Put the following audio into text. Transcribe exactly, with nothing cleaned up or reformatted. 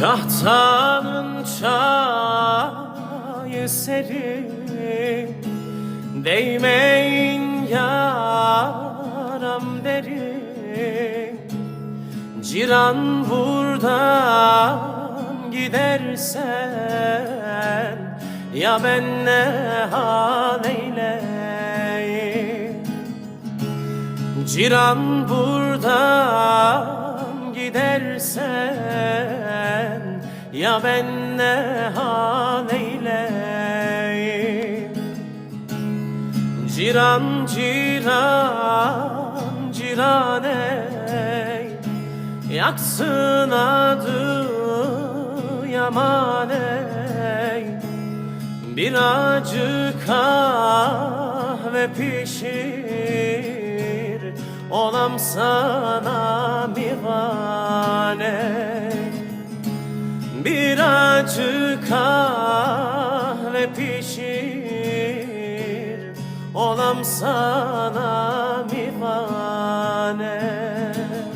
Kahtanın çayı serin, değmeyin yaram derin. Ciran buradan gidersen, ya ben ne hal eyleyim? Ciran buradan gidersen, ya ben ne hal eyleyim? Ciran, ciran, ciran ey, yaksın adı yaman ey. Bir acı kahve pişir, olam sana mivane. Bir acı kahve pişir, olam sana